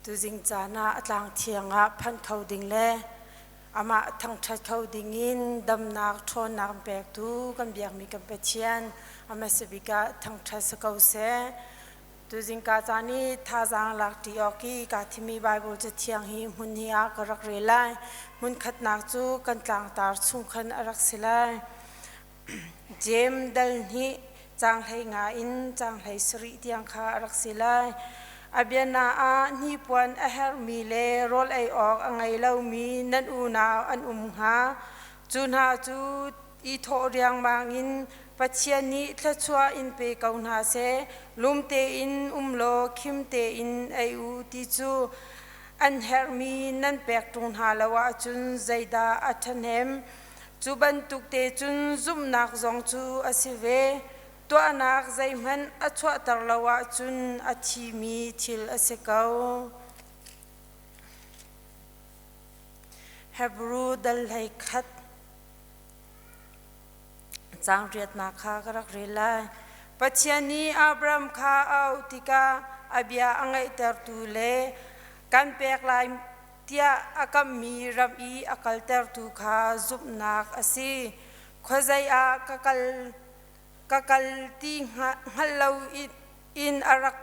Tuzing caan ah a tlang thiang ah phanh kho ding le amah thangṭhat kho ding in damnak ṭhawnnak an pektu kan biakmi kan Pathian a hmasa bik ah thangṭhat si ko seh. Tuzing ka caan i thazaang lak ṭi awk i kaa thimmi Baibal cathiang hi hmun hi ah ka rak rel lai. Hmun khatnak cu kan tlangtar chung khan a rak si lai. Jeim dal hnih caang 15 in caang 17 tiang kha a rak si lai. A biana ah hnipuan a herhmi le rawl ei awk a ngei lomi nan unau an um hnga. Cu hna cu i thawh riangmang in Pathian nih thluachuah in pe ko hna seh. Lum tein um law khim tein ei u ti cu an herhmi nan pek ṭung hna lo ahcun zeidah a ṭhahnem? Cu bantuk te cun zumhnak zong cu a si ve. Tuahnak zeihmanh a chuahter lo ahcun a thimi thil a si ko. Hebru dal 11 caang riatnak kha ka rak rel lai. Pathian nih Abraham kha a auh tikah a bia a ngaihtertu le kan pek lai tiah a kamhmi ram i a kaltertu kha zumhnak a si. Khuazei ah ka kal ka kal ti hngalh lo in a rak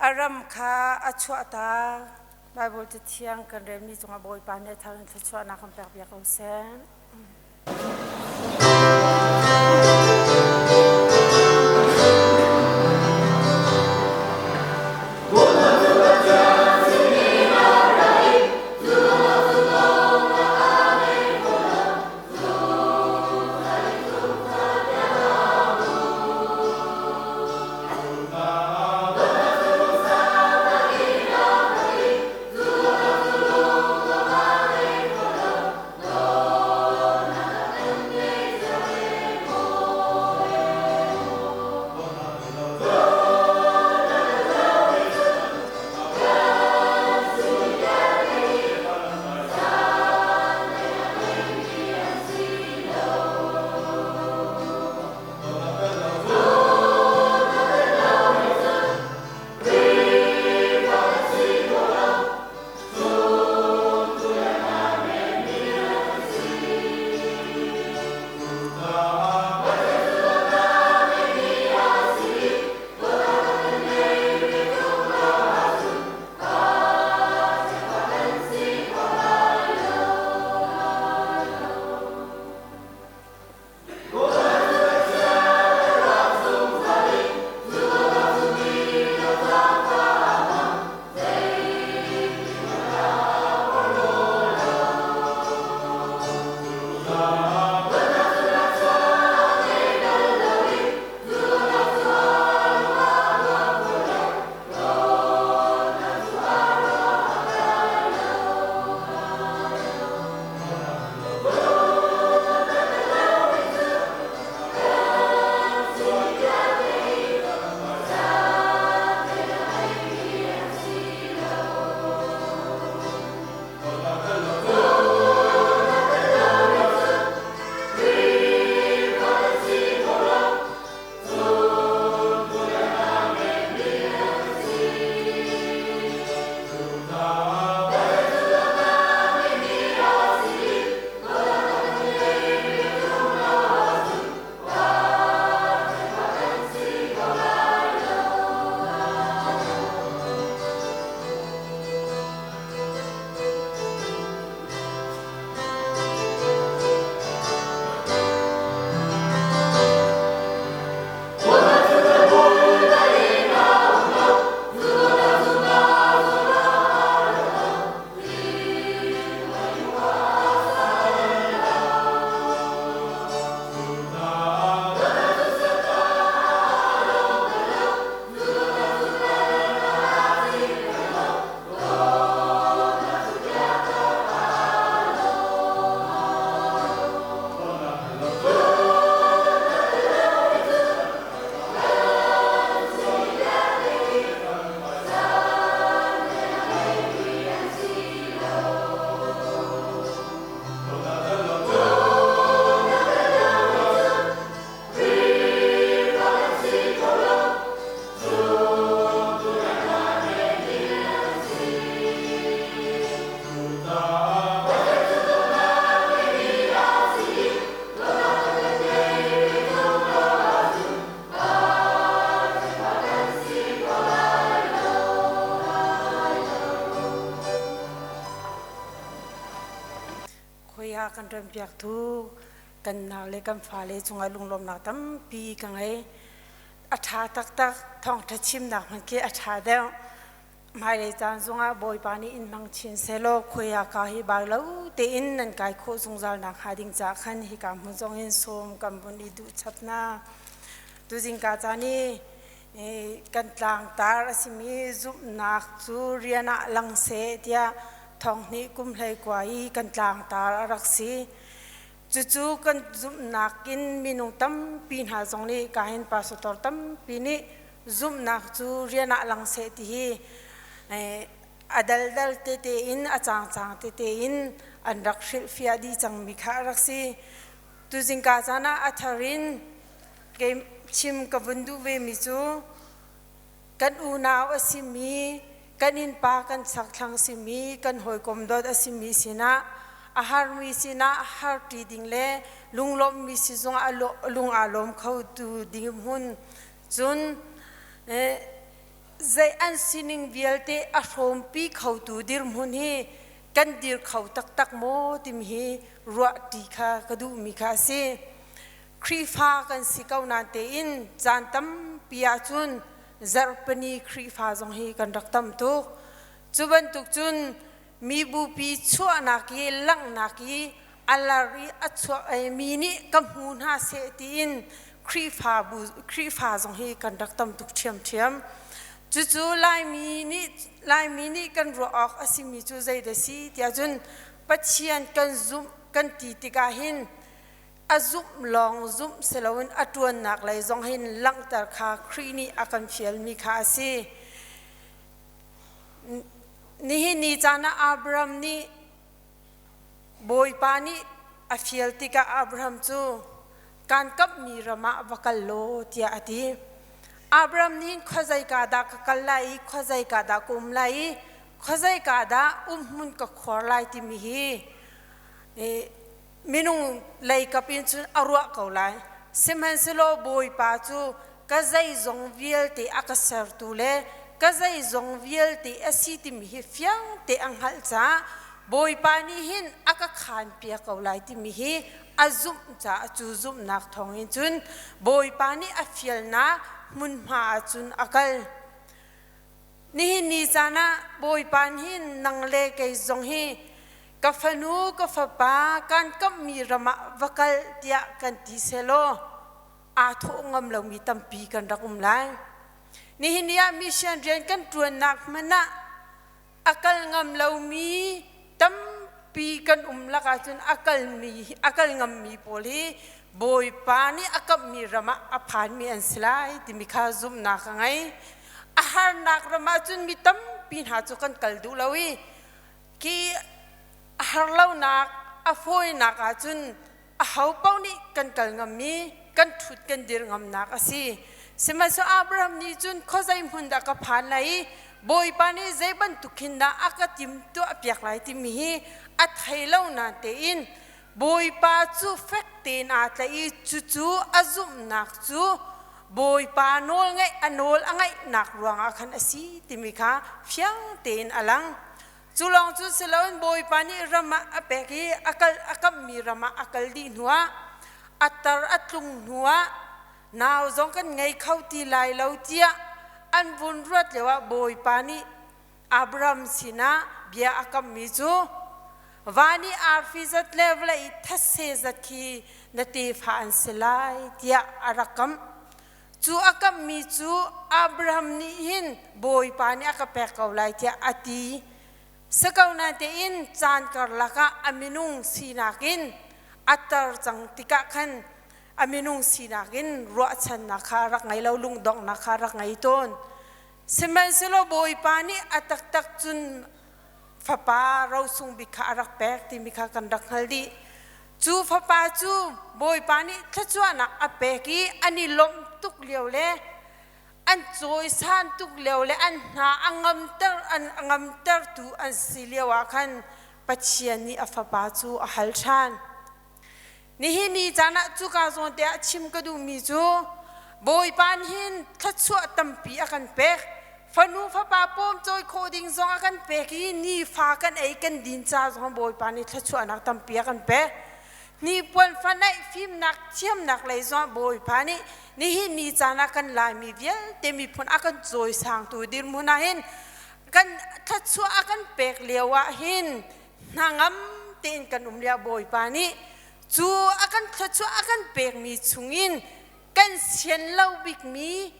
a ram kha a chuahtak. Baibal Cathiang kan relmi cungah Bawipa nih a thar in thluachuahnak kan pek piak ko seh. piaktu kan nau le kan fale cungah lunglawmnak tampi ka ngei. A ṭha taktak, thawngṭha chimnak hmanh khi a ṭha deuh. Hmailei caan zongah Bawipa nih in hmang chin sehlaw khuai ah ka hi bai lo tein nan kai khawh zungzal nakhnga ding caah khan hika hmun zong in sawm kan vun i duh chap hna. Tuzingka caan i kan tlangtar a simi zumhnak cu rian ah lang seh tiah thonghnih kum 19 i kan tlangtar a rak si. Cucu kan zumhnak in minung tampi hna zong nih kahin pastor tampi nih zumhnak cu rian ah lang seh ti hi a daldal tete in a cangcang tete in an rak hrilhfiah dih cangmi kha a rak si. Tuzingka caan ah a thar in kei chim ka vun duh vemi cu kan unau a simi kan innpa kan chakthlang simi kan hawikom dawt a simi sinah a harmi sinah harṭi ding le lunglawmhmi si zongah lung aa lawm khotu ding hmun cun zei an sining vialte a hrawmpi khotu dirhmun hi kan dir kho taktak maw timi hi ruahṭi kha ka duhmi kha a si. Khrihfa kan si ko nain tein caan tampi ahcun zarhpini Khrihfa zong hi kan rak tam tuk. Cu bantuk cun mi bupi chuahnak i langhnak i a lar i a chuak mi nih ka hmu hna seh tiin Khrihfabu Khrihfa zong hi kan rak tam tuk ṭhiamṭhiam. Cucu Laimi nih Laimi nih kan ruah awk a simi cu zeidah si tiah cun Pathian kan zumh kan ti tikah hin a zumh lawng zumh si loin a ṭuannak lei zong hin langhter kha Khrih nih a kan fialmi kha a si. Nihin ni caan ah Abraham nih Bawipa nih a fial tikah Abraham cu kaan kamhmi ram ah va kal law tiah a ti. Abraham nih khuazeika dah ka kal lai i khuazeika dah ka um lai i khuazeika dah umhmun ka khuar lai timi hi minung lei kap in cun a ruah ko lai. Sihmanhsehlaw Bawipa cu ka zeizong vialte a ka sertu le ka zeizong vialte a si timi hi fiang te a hngalh caah Bawipa nih hin a ka khaan piak ko lai timi hi a zumh caah cu zumhnak thawngin cun Bawipa nih a fialnak hmunhma ah cun a kal. Nihin ni caan ah Bawipa nih hin nang le kei zong hi ka fanu ka fapa kan kamhmi ram ah va kal tiah kan ti selaw aa thawh ngam lomi tampi kan rak um lai. Nihin ni ah mission rian kan ṭuannak hmanh ah a kal ngam lomi tampi kan um lakah cun a kalmi a kal ngammi pawl hi Bawipa nih a kamhmi ram ah a phanmi an si lai timi kha zumhnak ka ngei. A harnak ram ah cun mi tampi hna cu kan kal duh lo i khi a har lonak a fawinak ah cun aho paoh nih kan kal ngammi kan ṭhut kan dir ngamnak a si. Sihmanhsehlaw Abraham nih cun khuazei hmun dah ka phan lai i Bawipa nih zei bantuk khin dah a ka timhtuah piak lai timi hi a thei lo nain tein Bawipa cu fek tein aa tlaih i cucu a zumhnak cu Bawipa nawl ngaih a nawl a ngaihnak ruangah khan a si timi kha fiang tein a lang. Cu lawng cu si loin Bawipa nih ram ah a pek i a kal a kamhmi ram ah a kal dih hnuah a tar a tlung hnuah nau zong kan ngei kho ti lai lo tiah an vun ruat lioah Bawipa nih Abraham sinah bia a kammi cu van i arfi zat le vawlei i thetse zat khi na tefa an si lai tiah a rak kamh. Cu a kamhmi cu Abraham nih hin Bawipa nih a ka pek ko lai tiah a ti. Si ko natein caan karlak ah a minung sinak in a tar cang tikah khan a minung sinak in ruahchannak kha a rak ngei lo, lungdonghnak kha a rak ngei tawn. Sihmanhsehlaw Bawipa nih a taktak cun fapa rosung bik kha a rak pek timi kha kan rak hngal dih. Cu fapa cu Bawipa nih thluachuahnak a pek i an i lawmh tuk lio le an cawisan tuk lio le an hna a ngamter an a ngamtertu an si lio ah khan Pathian nih a fapa cu a hal ṭhan. Nihin ni caan ah cuka zawn te ah chim ka duhmi cu Bawipa nih hin thluachuah tampi a kan pek. Fanu fapa pawm cawi khawh ding zong a kan pek i nifa kan ei kan din ca zong Bawipa nih thluachuahnak tampi a kan pek. Hnipuan fanaih fimnak thiamnak lei zongah Bawipa nih nihin ni caan ah kan Laimi vialte miphun a kan cawisangtu dirhmun ah hin kan thluachuah a kan pek lio ah hin hnangam tein kan um lio Bawipa nih cu a kan thluachuah a kan pekmi chungin kan sian lo bikmi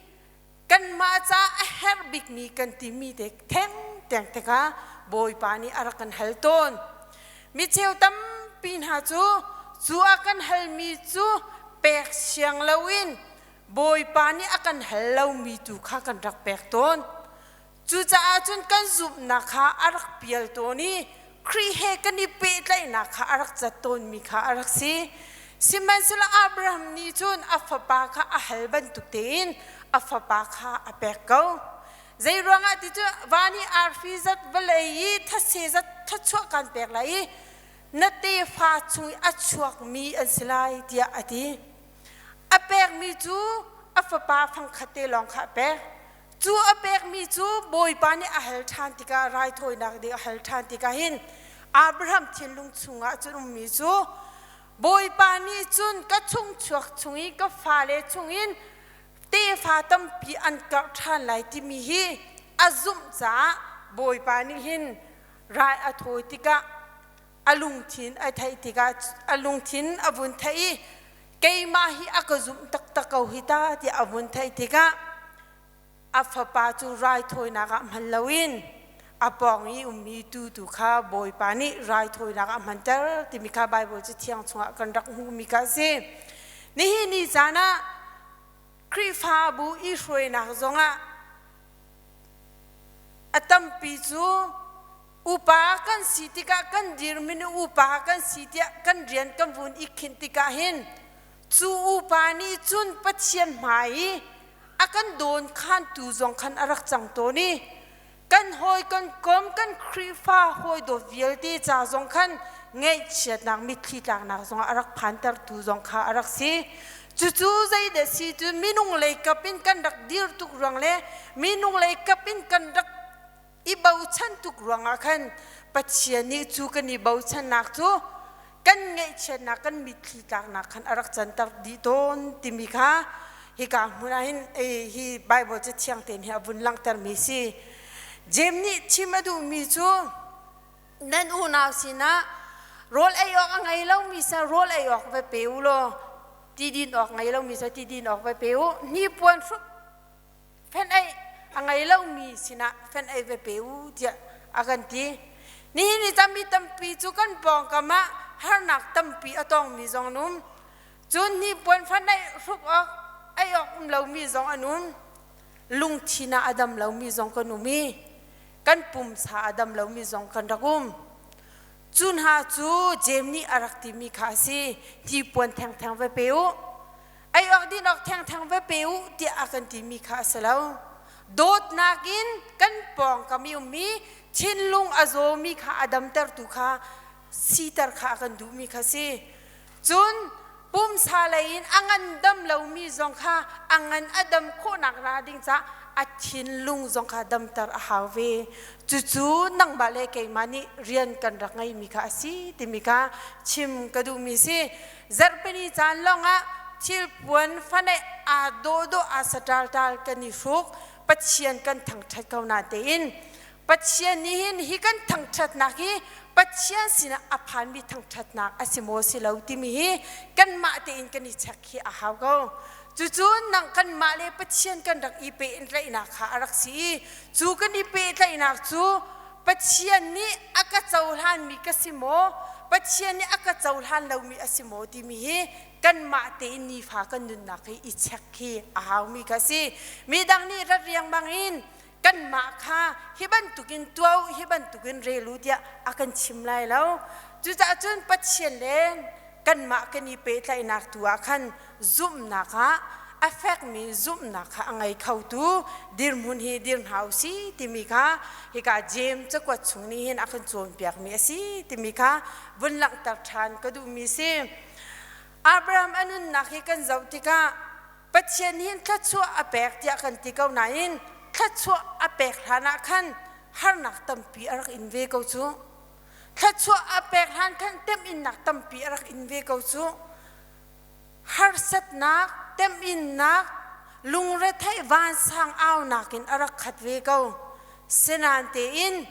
kanmah caah a herh bikmi kan timi te theng teng te kha Bawipa nih a rak kan hal tawn. Mi cheu tampi hna cu cu a kan halmi cu pek siang loin Bawipa nih a kan hal lomi tu kha kan rak pek tawn. Cucaah cun kan zumhnak kha a rak pial tawn i Khrih he kan i pehtlaihnak kha a rak cat tawnmi kha a rak si. Sihmanhsehlaw Abraham nih cun a fapa kha a hal bantuk tein a fapa kha a pek ko. Zei ruangah ti cu van i arfi zat vawlei i thase zat thluachuah kan pek lai i na tefa chung i a chuakmi an si lai tiah a ti. A pekmi cu a fapa fangkhat te lawng kha a pek. Cu a pekmi cu Bawipa nih a hal ṭhan tikah raithawinak ding a hal ṭhan tikah hin Abraham thinlung chungah cun ummi cu Bawipa nih cun ka chungchuak chung i ka fale chungin tefa tampi an karh ṭhan lai timi hi a zumh caah Bawipa nih hin rai a thawi tikah a lungthin a theih tikah a lungthin a vun theih i keimah hi a ka zumh taktak ko hi ta tiah a vun theih tikah a fapa cu raithawinak ah hman loin a pawng i ummi tu tu kha Bawipa nih raithawinak ah hmanter timi kha Baibal Cathiang chungah kan rak hmuhmi kha a si. Nihin ni caan ah Khrihfabu i hruainak zongah a tampi cu upa kan si tikah kan dirhmun i upa kan si tiah kan rian kan vun i khinh tikah hin cu upa nih cun Pathian hmai i a kan dawn khantu zong khan a rak cang tawn i kan hawi kan kom kan Khrihfa hawi dawt vialte ca zong khan ngaihchiatnak mitthli tlaknak zong a rak phantertu zong kha a rak si. Cucu zeidah si cu minung lei kap in kan rak dir tuk ruang le minung lei kap in kan rak i bochan tuk ruangah khan Pathian nih cu kan i bochannak cu kan ngaihchiatnak kan mitthli tlaknak khan a rak canter dih tawn timi kha hika hmun ah hin hi Bible cathiang tein hi a vun langhtermi si. Jeim nih chim a duhmi cu nan unau sinah rawl ei awk a ngei lomi sa rawl ei awk va pe u law ti din awk ngei lomi sa ti din awk va pe u hnipuan hruk fenh-eih a ngei lomi sinah fenh-eih va pe u tiah a kan ti. Nihin ni tampi tampi cu kan pawngkam ah harnak tampi a tongmi zong an um. Cun hnipuan fenh-eih hruk awk ei awk um lomi zong an um. Lungthin ah a dam lomi zong kan um i kan pumsa a dam lomi zong kan rak um. Cu hna cu Jeim nih a rak timi kha a si. Hnipuan thengtheng va pe u. Ei awk din awk thengtheng va pe u tiah a kan timi kha a si lo. Dawtnak in kan pawngkam i ummi thinlung a zawmi kha a damtertu kha siter kha a kan duhmi kha si. Cun pumsa lei in a ngandam lomi zong kha a ngan a dam khawhnak ra ding caah a thinlung zong kha damter a hau ve. Cucu nangmah le keimah nih rian kan rak ngeimi kha a si timi kha chim ka duhmi si. Zarhpini caan lawngah thilpuan fanaih aa dawhdawh aa saṭalṭal kan i hruk. Pathian kan thangṭhat ko natein Pathian nih hin hi kan thangṭhatnak hi Pathian sinah a phanmi thangṭhatnak a si maw si lo timi hi kanmah tein kan i check hi a hau ko. Cucu nang kanmah le Pathian kan rak i pehtlaihnak kha a rak si i cu kan i pehtlaihnak cu Pathian nih a ka cohlanmi ka si maw Pathian nih a ka cohlan lomi a si maw timi hi kanmah tein nifa kan nunnak hi i check hi a haumi kha si. Midang nih rat riangmang in kanmah kha hi bantukin tuah u, hi bantukin rel u tiah a kan chim lai lo. Cucaah cun Pathian le kanmah kan i pehtlaihnak tu ah khan zumhnak ah a fekmi zumhnak kha a ngei khotu dirhmun hi dir hna u si timi kha hika Jeim cakuat chung nih hin a kan cawnpiakmi a si timi kha vun langhter ṭhan ka duhmi si. Abraham a nunnak hi kan zoh tikah Pathian hin thluachuah a pek tiah kan ti ko nain thluachuah a pek hlan ah khan harnak tampi a rak in ve ko cu. Thluachuah a pek hlan khan temhinnak tampi a rak in ve ko cu. Harsatnak, temhinnak, lungretheih vansang aunak in a rak khat ve ko. Sinan tein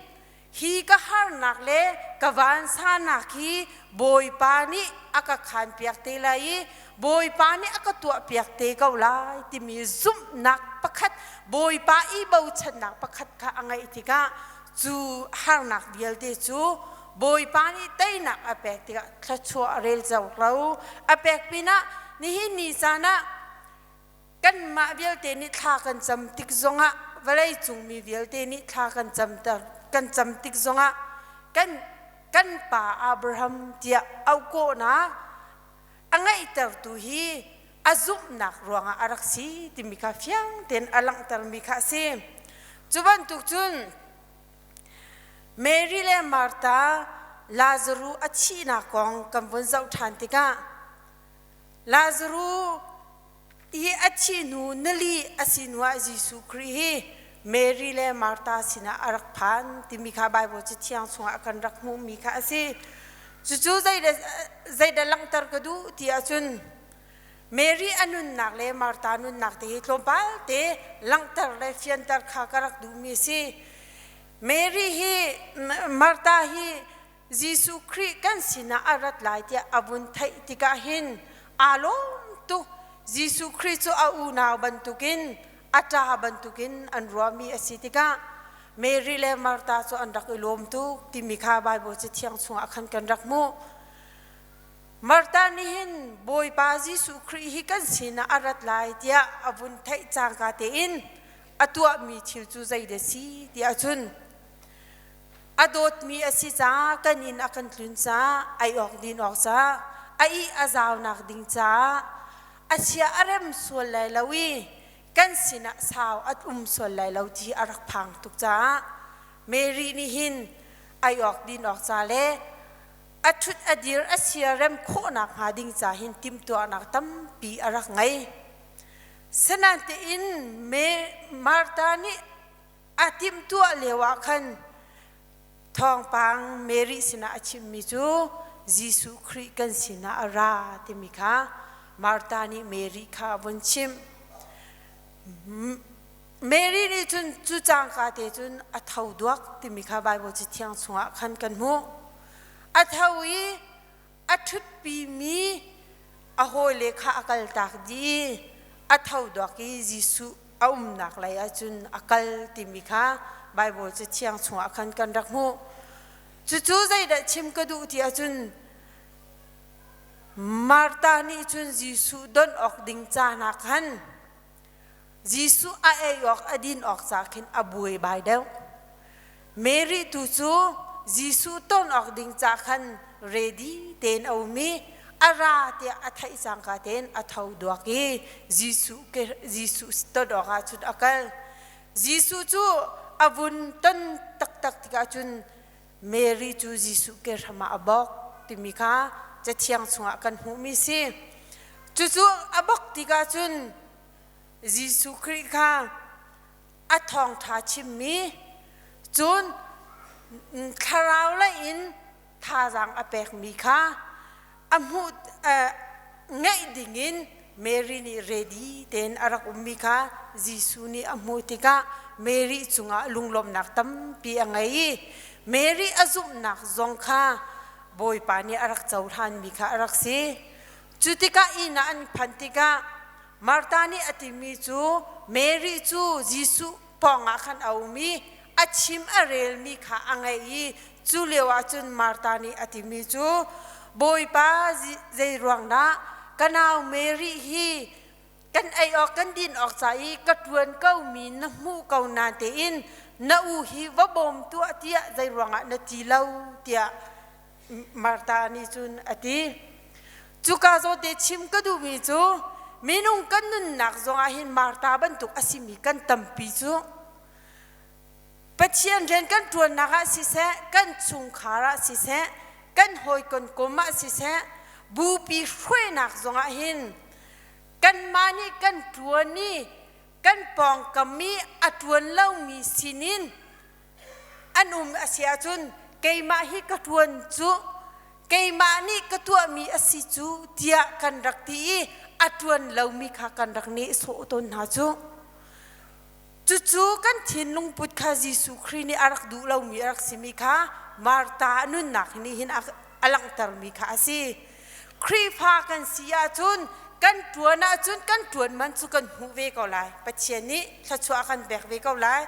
hi ka harnak le ka vansanak hi Bawipa nih a ka khanpiak te lai i Bawipa nih a ka tuahpiak te ko lai timi zumhnak pakhat Bawipa i bochannak pakhat kha a ngeih tikah cu harnak vialte cu Bawipa nih teinak a pek tikah thluachuah a rel lo a pek pinah nihin ni caan ah kanmah vialte nih thla kan cam tik zongah vawlei cung mi vialte nih thla kan cam kan cam tik zongah kan kan pa Abraham tiah auhkawhnak a ngeihtertu hi a zumhnak ruangah a rak si timi kha fiang tein a langhtermi kha a si. Cu bantuk cun Mary le Martha Lazaruh a thihnak kong kan vun zoh ṭhan tikah Lazaruh hi a thih hnu nili a si hnuah Jesuh Khrih hi Mary le Martha sinah a rak phan timi kha Baibal Cathiang chungah kan rak hmuhmi kha a si. Cucu zeidah langhter ka duh ti ahcun Mary a nunnak le Martha nunnak te hi tlawmpal te langhter le fianter kha ka rak duhmi a si. Mary hi Martha hi Jesuh Khrih kan sinah a rat lai tiah a vun theih tikah hin aa lawm tuk. Jesuh Khrih cu a unau bantukin a ṭa bantukin an ruahmi a si tikah Mary le Martha cu an rak i lawm tuk timi kha Baibal Cathiang chungah khan kan rak hmuh. Martha nih hin Bawipa Jesuh Khrih hi kan sinah a rat lai tiah a vun theih cangka tein a tuahmi thil cu zeidah si ti ahcun a dawtmi a si caah kan inn a kan tlun caah ei awk din awk caah a ih a zaunak ding caah a chia a rem sual lai lo i kan sinah sau a um sual lai lo ti a rak phang tuk caah Mary nih hin ei awk din awk ca le a ṭhut a dir a sia rem khawhnak hnga ding ca hin timhtuahnak tampi a rak ngei. Sinain Martha nih a timhtuah lio ah khan thawngpang Mary sinah a chimmi cu Jesuh Khrih kan sinah a ra timi kha Martha nih Mary kha a vun chimh. Mary nih cun cu cangka te cun a tho duak timi kha Baibal Cathiang chungah khan kan hmuh. A tho i a ṭhutpimi a hawile kha a kaltak dih i a tho duak i Jesuh a umnak lei ahcun a kal timi kha Baibal Cathiang chungah khan kan rak hmuh. Cucu zeidah chim ka duh ti ahcun Martha nih cun Jesuh don awk ding caan ah khan Jesuh a ei awk a din awk ca khin a buai bai deuh. Mary tu cu Jesuh ton awk ding ca khan ready tein a um i a ra tiah a theih cangka tein a tho duak i Jesuh Jesuh ton awk ah cun a kal. Jesuh cu a vun ton taktak tikah cun Mary cu Jesuh ke hram ah a bawk timi kha Cathiang chungah kan hmuhmi si. Cucu a bawk tikah cun Jesuh Khrih kha a thawngṭha chimmi cun thlarau lei in thazaang a pekmi kha a hmuh ngeih dingin Mary nih ready tein a rak ummi kha Jesuh nih a hmuh tikah Mary cungah lunglawmhnak tampi a ngei i Mary a zumhnak zong kha Bawipa nih a rak cohlanmi kha a rak si. Cu tikah inn ah an phanh tikah Martha nih a timi cu Mary cu Jesuh pawngah khan a um i a chim a relmi kha a ngaih i cu lio ah cun Martha nih a timi cu Bawipa zei ruang dah ka nau Mary hi kan ei awk kan din awk ca i ka ṭuan komi na hmuh ko nain tein na u hi va bawm tuah tiah zei ruangah na ti lo tiah Martha nih cun a ti. Cuka zawte chim ka duhmi cu minung kan nunnak zongah hin Martha bantuk a simi kan tampi cu Pathian rian kan ṭuannak ah siseh, kan chungkhar ah siseh, kan hawikom kum ah siseh, bupi hruainak zongah hin kanmah nih kan ṭuan i kan pawngkam i a ṭuan lomi sinin an um a si ahcun Keimah hi ka ṭuan cu, keimah nih ka tuahmi a si cu tiah kan rak ti i a ṭuan lomi kha kan rak nehsawh tawn hna cu. Cucu kan thinlung put kha Jesuh Khrih nih a rak duh lomi a rak simi kha Martha a nunnak nih hin a langhtermi kha a si. Khrihfa kan si ahcun kan ṭuan ahcun kan ṭuan man cu kan hmuh ve ko lai. Pathian nih thluachuah a kan pek ve ko lai.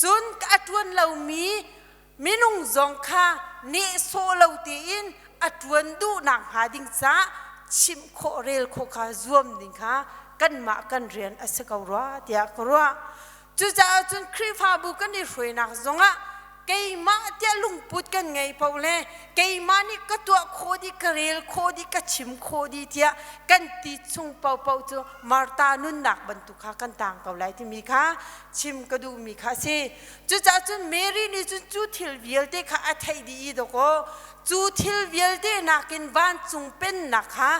Cun a ṭuan lomi minung zong kha nehsawh lo tein a ṭuan duhnak hnga ding caah chimh khawh rel khawh kha zuam ding kha kanmah kan rian a si ko rua tiah ka ruah. Cucaah cun Khrihfabu kan i hruainak zongah keimah tiah lungput kan ngei paoh le keimah nih ka tuah khawh dih, ka rel khawh dih, ka chim khawh dih tiah kan ti chung paohpaoh cu Martha nunnak bantuk kha kan tang ko lai timi kha chim ka duhmi kha a si. Cucaah cun Mary nih cun cu thil vialte kha a theih dih i dawkaw cu thil vialte nakin vancung pennak kha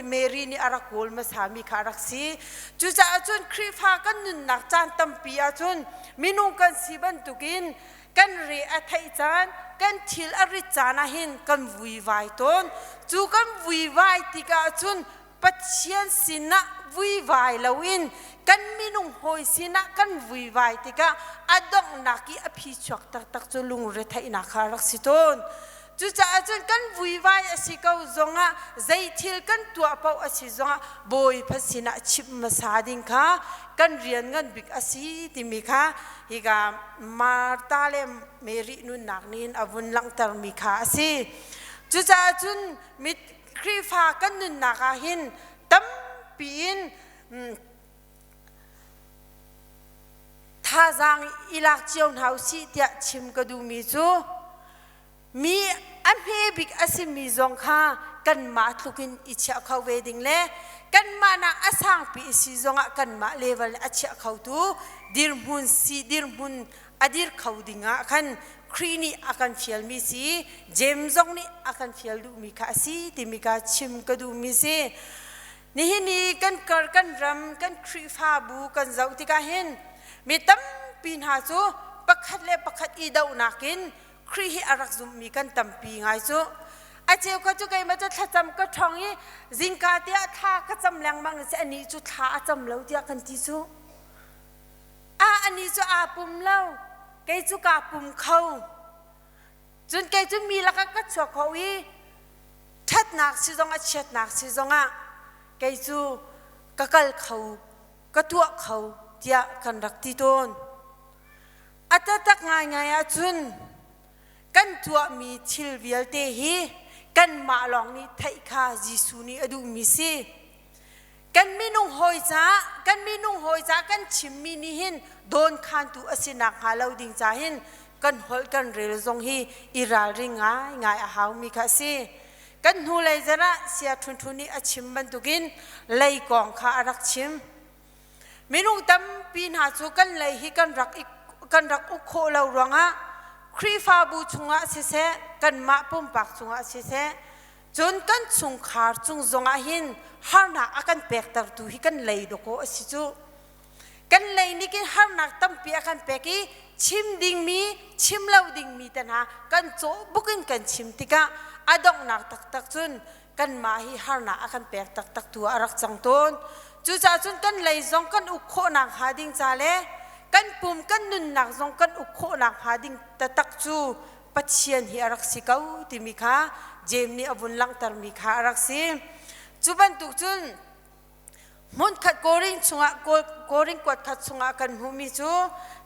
Mary nih a rak kawl hmasami kha a rak si. Cucaah cun Khrihfa kan nunnak caan tampi ahcun minung kan si bantukin kan re a theih caan, kan thil a rit caan ahhin kan vuivai tawn. Cu kan vuivai tikah cun Pathian sinah vuivai loin kan minung hawi sinah kan vuivai tikah a donghnak i a phichuak taktak cu lungretheihnak kha a rak si tawn. Cucaah cun kan vuivai a si ko zongah zei thil kan tuah paoh a si zongah Bawipa sinah chimh hmasa ding kha kan rian ngan bik a si timi kha hika Martha le Mary nunnak nih a vun langhtermi kha a si. Cucaah cun mit Khrihfa kan nunnak ah hin tampi in thazaang i lak cio hna usih tiah chim ka duhmi cu mi a hme bik a simi zong kha kanmah tluk in i chiah kho ve ding le kanmah nak a sangpi i si zongah kanmah level a chiah khotu dirhmun si dirhmun a dir kho ding ah khan Khrih nih a kan fialmi si James zong nih a kan fial duhmi kha a si timi ka chim ka duhmi si. Nihin i kan kar kan ram kan Khrihfabu kan zoh tikah hin mi tampi hna cu pakhat le pakhat i dohnak in Khrih hi a rak zummi kan tampi ngai cu. A cheu kha cu keimah cu thlacam ka ṭhong i zingka te ah thla ka cam lengmang si anih cu thla a cam lo tiah kan ti cu. Ah anih cu aa pum lo, kei cu kaa pum kho. Cun kei cu mi lakah ka chuak kho i ṭhatnak si zongah chiatnak si zongah kei cu ka kal kho, ka tuah kho tiah kan rak ti tawn. A taktak ngaingai ahcun kan tuahmi thil vialte hi kanmah lawng nih theih kha Jesuh nih a duhmi si. Kan minung hawi caah kan minung hawi caah kan chimmi nih hin dawnkhantu a si nakhnga lo ding ca hin kan holh kan rel zong hi i ralring ngaingai a haumi kha a si. Kan hnulei zarh ah Sia Ṭhun Ṭhun nih a chim bantukin lei kong kha a rak chim. Minung tampi hna cu kan lei hi kan rak i, kan rak uk khawh lo ruangah Khrihfabu chungah siseh, kanmah pumpak cungah siseh, Cun kan chungkhar cung zongah hin harnak a kan pektertu hi kan lei dawkaw a si cu. Kan lei nih khin harnak tampi a kan pek i chim dingmi, chim lo dingmi te hna kan cawh buk in kan chim tikah a donghnak taktak cun kanmah hi harnak a kan pek taktak tu ah a rak cang tawn. Cucaah cun kan lei zong kan uk khawhnak hnga ding ca le kan pum kan nunnak zong kan uk khawhnak hnga ding taktak cu Pathian hi a rak si ko timi kha Jeim nih a vun langhtermi kha a rak si. Cu bantuk cun hmunkhat Korin chungah Korin kuatkhat chungah kan hmuhmi cu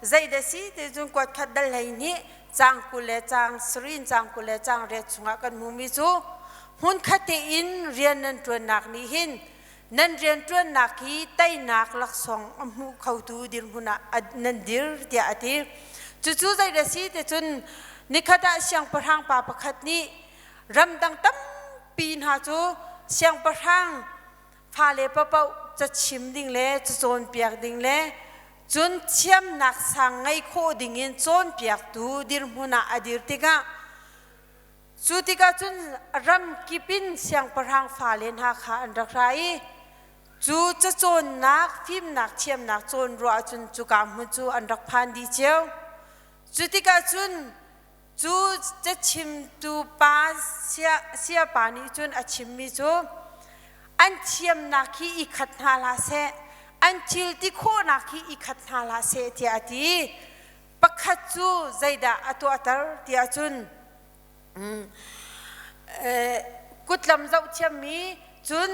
zeidah si ti cun kuatkhat dal 12 caang 20 le caang sarin caang 20 le caang riat chungah kan hmuhmi cu hmunkhat tein rian nan ṭuannak nih hin nan rianṭuannak hi teinak laksawng a hmu khotu dirhmun ah nan dir tiah a ti. Cucu zeidah si ti cun nikhat ah siangpahrang pa pakhat nih ramdang tampi hna cu siangpahrang fale paohpaoh cachim ding le cacawnpiak ding le cun thiamnak sang ngei khawh dingin cawnpiaktu dirhmun ah a dir tikah Cu tikah cun ram kip in siangpahrang fale hna kha an rak ra i cu cacawnnak fimnak thiamnak cawn ruah ahcun cuka hmun cu an rak phan dih cio. Cu tikah cun Cu cachimtu pa siapa nih cun a chimmi cu an thiamnak hi i khat hna hlah seh, an thil ti khawhnak hi i khat hna hlah seh tiah a ti. Pakhat cu zeidah a tuahter tiah cun kutlam zoh thiammi cun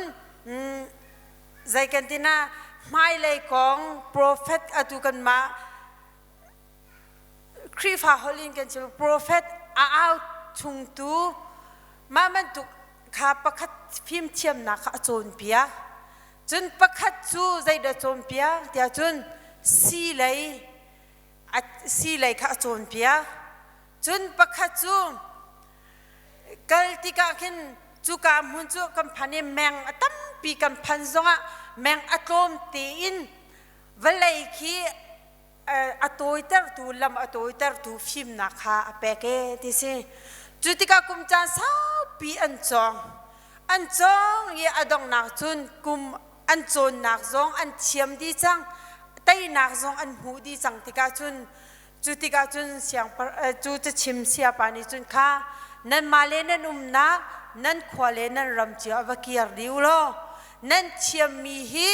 zei kan ti na hmailei kong profet atu kanmah Khrihfa holh in kan chim profet a au chungtu mah bantuk kha pakhat fimthiamnak kha a cawnpiak. Cun pakhat cu zeidah cawnpiak tiah cun sii lei sii lei kha a cawnpiak. Cun pakhat cu kal tikah khin cuka hmun cu kan phan i meng a tampi kan phan zongah meng a tlawm tein vawlei khi a tawitertu lam a tawitertu fimnak kha a pek e ti si. Cu tikah kum caan saupi an cawng. An cawng i a donghnak cun kum an cawnnak zong an thiam dih cang, teinak zong an hmuh dih cang tikah cun cu tikah cun siang cu cachim siapa nih cun kha nanmah le nan umnak nan khua le nan ram cio ah va kir dih u law nan thiammi hi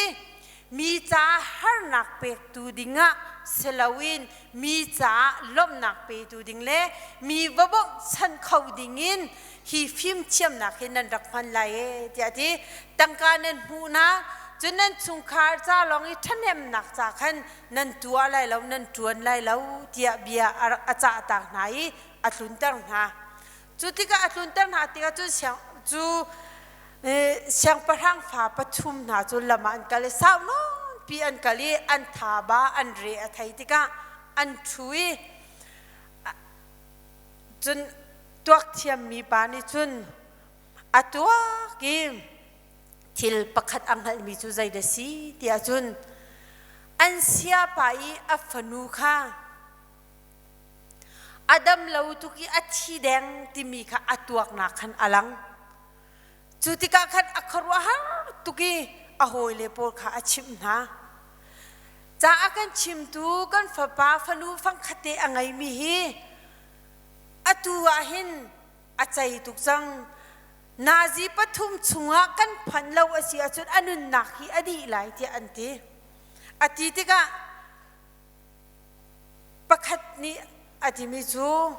mi caah harnak pektu dingah si loin mi caah lawmhnak petu ding le mi va bawmhchanh kho dingin hi fimthiamnak hi nan rak hman lai e tiah a ti. Tangka nan hmuhnak cun nan chungkhar ca lawng i ṭhahnemnak ca khan nan tuah lai lo, nan ṭuan lai lo tiah bia a rak a cahtak hna i a tlunter hna. Cu tikah a tlunter hna tikah cun siang cu siangpahrang fa pathum hna cu lam ah an kal i sau nawnpi an kal i an thaba an re a thei tikah an ṭhu i cun tuak thiammi pa nih cun a tuak i thil pakhat a hngalhmi cu zeidah si tiah cun an siapa i a fanu kha A dam lo tuk i a thi deng timi kha a tuaknak khan a lang. Cu tikah khan a khuaruahhar tuk i a hawile pawl kha a chimh hna. Ca a kan chimtu kan fapa fanu fangkhat te a ngeimi hi atu ah hin a cei tuk cang. Nazi pathum chungah kan phanh lo a si ahcun a nunnak hi a dih lai tiah an ti. A ti tikah Pakhat nih a timi cu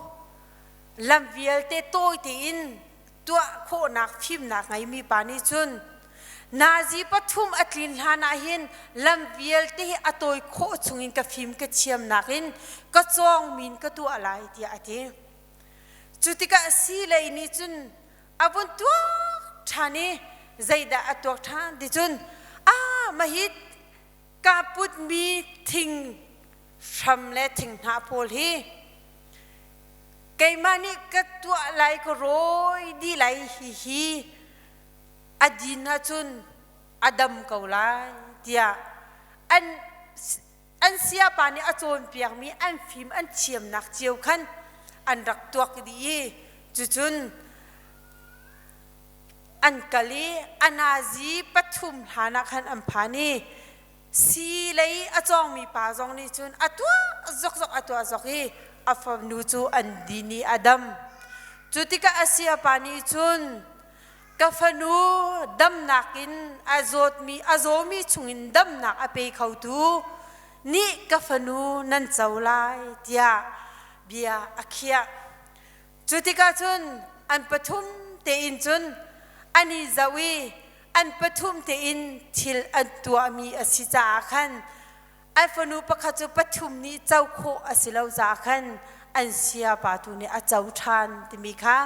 lam vialte tawi tein tuah khawhnak fimnak ngeimi pa nih cun nazi pathum a tlin hlan ah hin lam vialte hi a tawi khawh chungin ka fim ka thiamnak in ka cawngmi in ka tuah lai tiah a ti. Cu tikah silei nih cun a vun tuak ṭhan i zeidah a tuak ṭhan ti cun ah mahit Ka putmi thing hram le thinghnah pawl hi keimah nih ka tuah lai ka rawi dih lai hihi a din ahcun a dam ko lai tiah an an siapa nih a cawnpiakmi an fim an thiamnak cio khan an rak tuak dih i cucun An kal i a nazi pathum hlan ah khan an phan i sii lei a cawngmi pa zong nih cun a tuah zokzok a tuah zok i a fanu cu an din i a dam. Cu tikah a siapa nih cun ka fanu damnak in a zawtmi a zawmi chungin damnak a pe khotu nih ka fanu nan co lai tiah bia a khiah. Cu tikah cun an pathum tein cun an i zoh i an pathum tein thil an tuahmi a si caah khan an fanu pakhat cu pathum nih co khawh a si lo caah khan an siapa tu nih a co ṭhan timi kha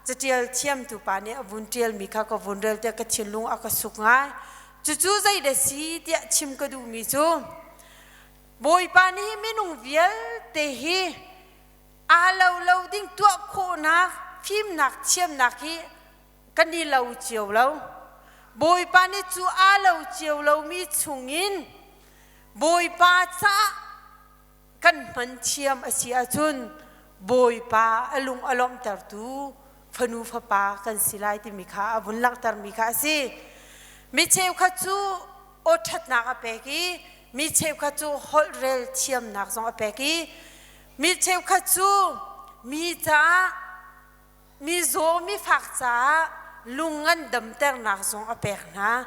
caṭial thiamtu pa nih a vun ṭialmi kha ka vun rel tiah ka thinlung a ka suk ngai. Cucu zeidah si tiah chim ka duhmi cu Bawipa nih minung vialte hi aa lo lo ding tuah khawhnak fimnak thiamnak hi kan i lo cio lo. Bawipa nih cu aa lo cio lomi chungin Bawipa caah kan hman thiam a si ahcun Bawipa a lung a lawmhtertu fanu fapa kan si lai timi kha a vun langhtermi kha a si. Mi cheukhat cu aw ṭhatnak a pek i mi cheukhat cu holh rel thiamnak zong a pek i Mi cheukhat cu Mi caah mi zaw mi fak caah lung ngan damternak zong a pek hna.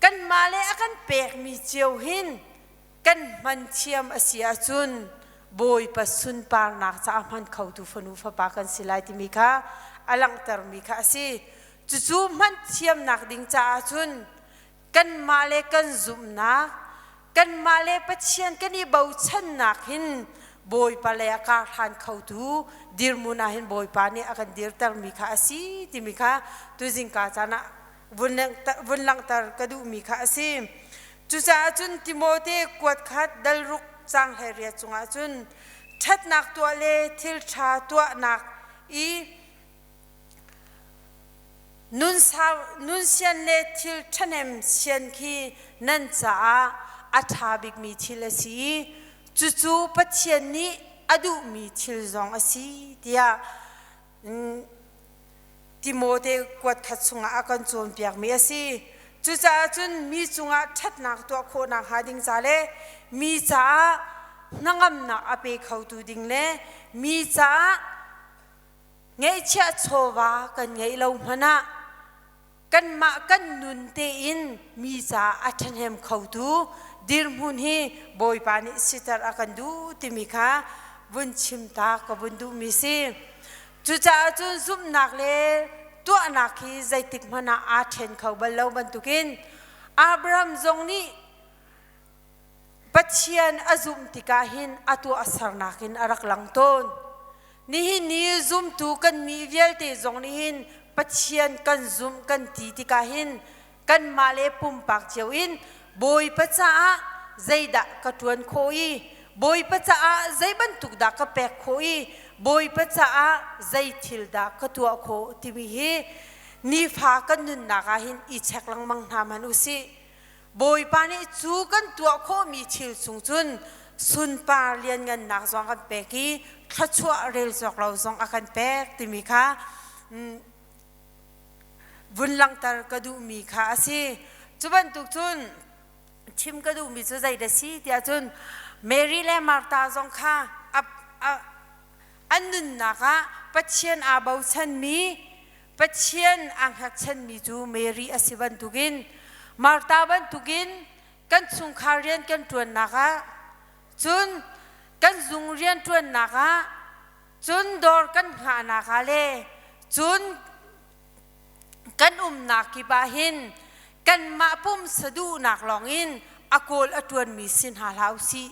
Kanmah le a kan pekmi cio hin kan hman thiam a si ahcun Bawipa sunparnak caah hman khotu fanu fapa kan si lai timi kha a langhtermi kha a si. Cucu hman thiamnak ding caah cun kanmah le kan zumhnak, kanmah le Pathian kan i bochannak hin Bawipa le a kar hlan khotu dirhmun ah hin Bawipa nih a kan dirtermi kha a si timi kha tuzingka caan ah vun langhter ka duhmi kha a si. Cucaah cun Timote kuat khat dal ruk caang 18 cungah cun ṭhatnak tuah le thil ṭha tuahnak i nun sian le thil ṭhahnem sian khi nan caah a ṭha bikmi thil a si i cucu Pathian nih a duhmi thil zong a si tiah Timote kuat khat chungah a kan cawnpiakmi a si. Cucaah cun mi cungah ṭhatnak tuah khawhnak hnga ding ca le mi caah hnangamnak a pe khotu ding le mi caah ngeihchiah chawva kan ngeih lo hmanh ah kanmah kan nun tein mi caah a ṭhahnem khotu dirhmun hi Bawipa nih siter a kan duh timi kha vun chim ta ka vun duhmi si. Cucaah cun zumhnak le tuahnak hi zeitik hmanh ah aa ṭhen kho bal lo bantukin Abraham zong nih Pathian a zumh tikah hin a tuahsernak in a rak lang tawn. Nihin ni zumtu kannih vialte zong nih hin Pathian kan zumh kan ti tikah hin kanmah le pumpak cio in Bawipa caah zeidah ka ṭuan khawh i Bawipa caah zei bantuk dah ka pek khawh i Bawipa caah zei thil dah ka tuah khawh timi hi nifa kan nunnak ah hin i check lengmang hna hmanh u sih. Bawipa nih cu kan tuah khawhmi thil chung cun sunpar lianngannak zong a kan pek i thluachuah rel cawk lo zong a kan pek timi kha vun langhter ka duhmi kha a si. Cu bantuk cun chim ka duhmi cu zei dah si tiah cun Mary le Martha zong kha an nunnak ah Pathian aa bochanmi Pathian aa hngatchanmi cu Mary a si bantukin Martha bantukin kan chungkhar rian kan ṭuannak ah cun kan zung rian ṭuannak ah cun dawr kan hngahnak ah le cun kan umnak kip ah hin kanmah pumsa duhnak lawngin a kawl a ṭuanmi si hna hlah u sih.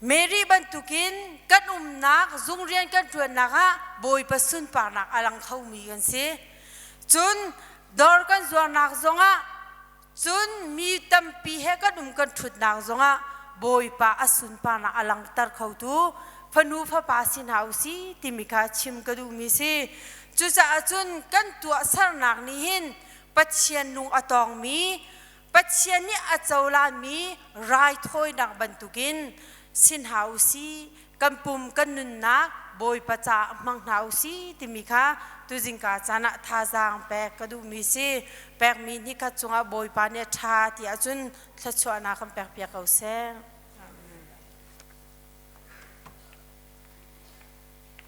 Mary bantukin kan umnak zung rian kan ṭuannak ah Bawipa sunparnak a lang khomi kan si. Cun dawr kan zuarnak zongah cun mi tampi he kan um kan ṭhutnak zongah Bawipa a sunparnak a langhter khotu fanu fapa si hna u si timi kha chim ka duhmi si. Cucaah cun kan tuahsernak nih hin Pathian lung a tawngmi Pathian nih a cohlanmi raithawinak bantukin si hna u sih, kan pum kan nunnak Bawipa caah hmang hna u sih timi kha tuzingka caan ah thazaang pek ka duhmi si. Pekmi nikhat cungah Bawipa nih a ṭha ti ahcun thluachuahnak kan pekpiak ko seh.